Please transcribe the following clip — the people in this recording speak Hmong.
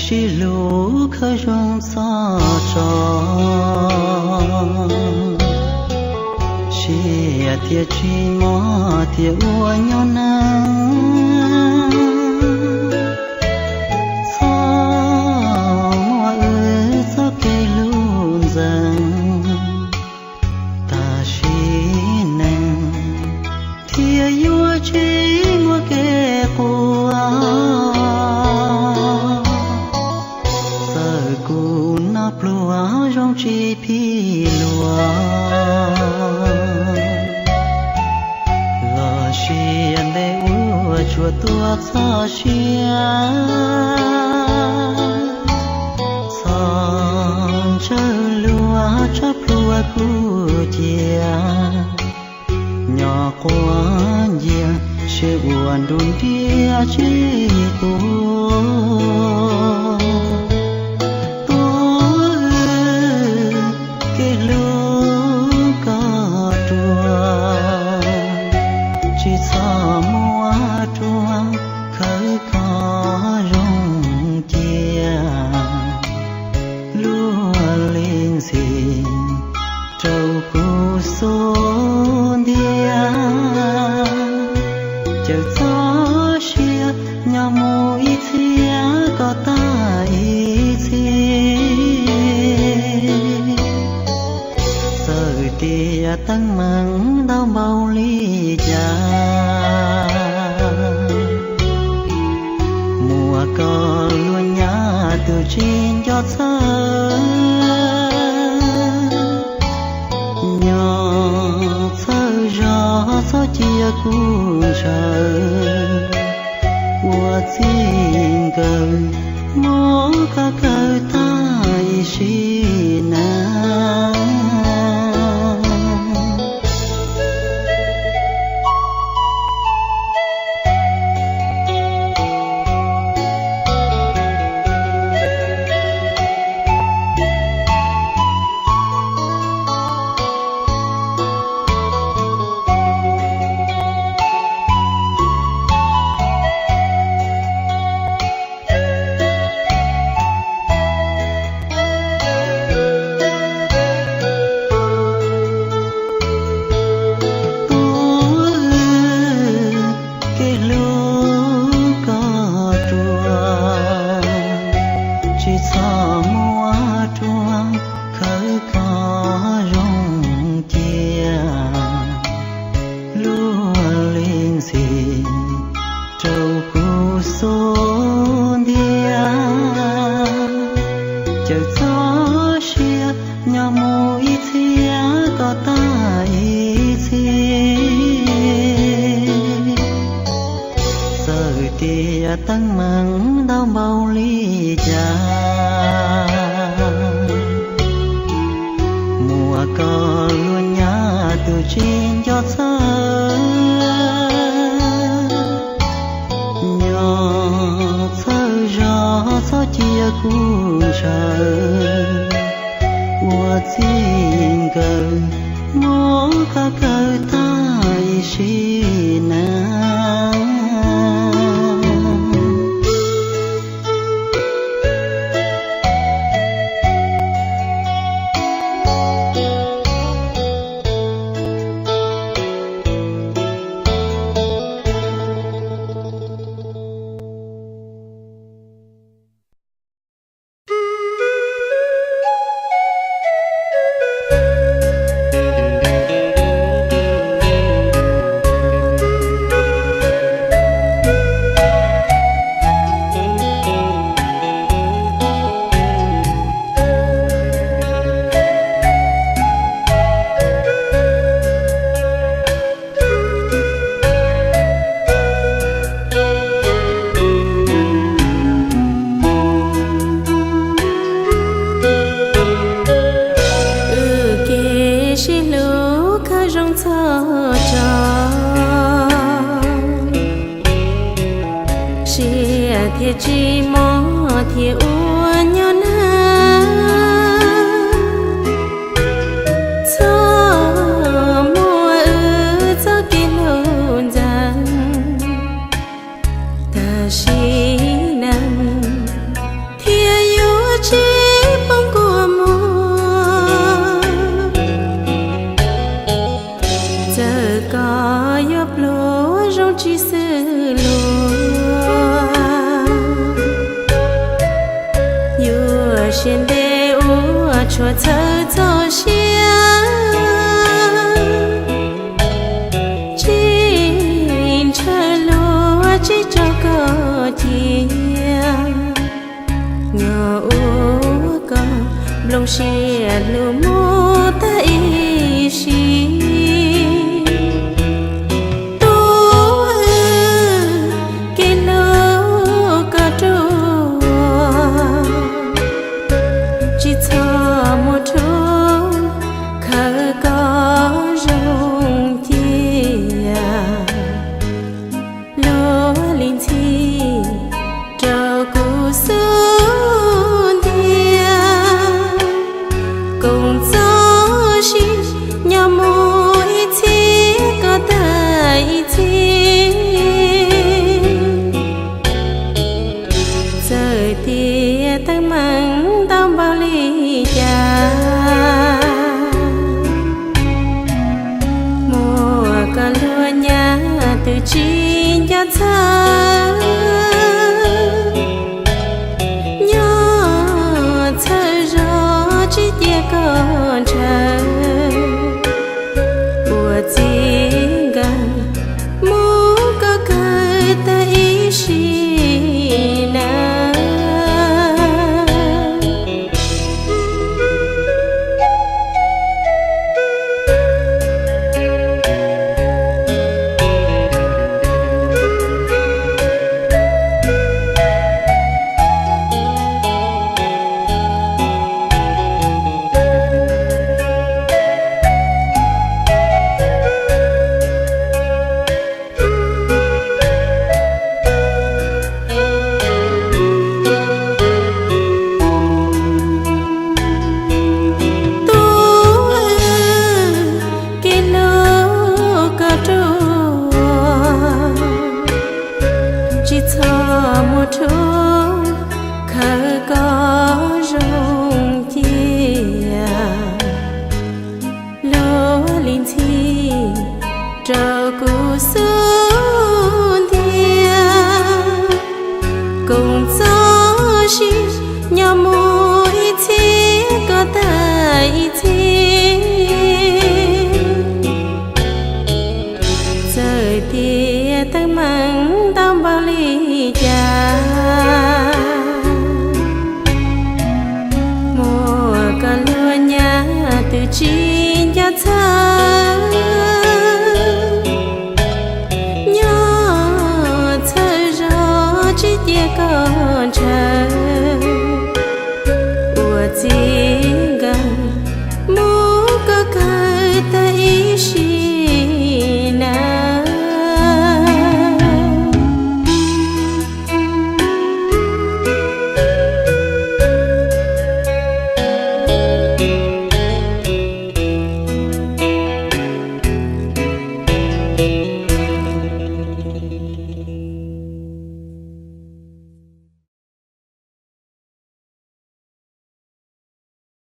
Tsis hlub khawv zoo txhob tso, siab thiaj tsis mob thiaj ua nyob neej. Txhob muab wb txoj kev hlub ntxeev tam sim neej, thiaj yuav tsis muaj kev quaj. Txawm kuv noj pluag zoo tsis phim luag, los sis ntev ua tsuas tuaj txog siab. Txhob ntsawj luag tsab pluag kuj cia, nyob quaj ncia seb ua nruj nriab tsis tuag. Tuav kev hlub koj ruam, tsis txhob muab ruam khawb koj zoo cia. Luag li ntxhi rau kuv xub ntiag, caw txoj sia nyob mus ib txhia kom tag ib txhis. Txawm tias teeb meem ntau npaum li cas, muaj koj luag nyab tus tsis nco txhawj. Nyob txhawj zog txhob cia kuv ntshaw, ua txij nkawm muab koj kaw tag ib sim neej. Tuav kev hlub koj ruam, tsis txhob muab ruam khawb koj zoo cia. Luag li ntxhi rau kuv xub ntiag, caw txoj sia nyob mus ib txhia kom tag ib txhis. Txawm tias teeb meem ntau npaum li cas, muaj koj luag nyab tus tsis nco txhawj. Nyob txhawj zog txhob cia kuv ntshaw, ua txij nkawm muab koj kaw tag ib sim neej. Wb kev sib hlub khawv zoo txhob tso, siab thiaj tsis mob thiaj ua nyob neej. Txhob muab wb txoj kev hlub ntxeev tam sim neej, thiaj xwb luag. Yuav siab ntev ua tshuav txhawj txoj sia, tsis ntshaw luag tsis tso koj cia. Nyob ua koj nplooj siab hlub mus tag ib sim. Tub wb, kev hlub koj ruaj, tsis txhob muab rhuav, khawb koj zoo cia. Luag li ntxhi rau kuv xub ntiag, koom txoj sia nyob mus ib txhis koj tag ib txhis. Txawm tias teeb meem ntau npaum li cas, muaj koj luag nyab twb tsis nco txhawj. Nyob txhawj zog tsis cia koj ntshaw, ua txij nkawm mus koj kawg tag ib sim neej. Tub, kev hlub koj ruaj, tsis txhob muab rhuav, khawb koj zoo cia. Luag li ntxhi rau kuv xub ntiag, koom txoj sia nyob mus ib txhis koj tag ib txhis. Txawm tias teeb meem ntau npaum li cas, muaj koj luag nyab twb tsis nco txhawj. Nyob txhawj zog tsis cia koj ntshaw,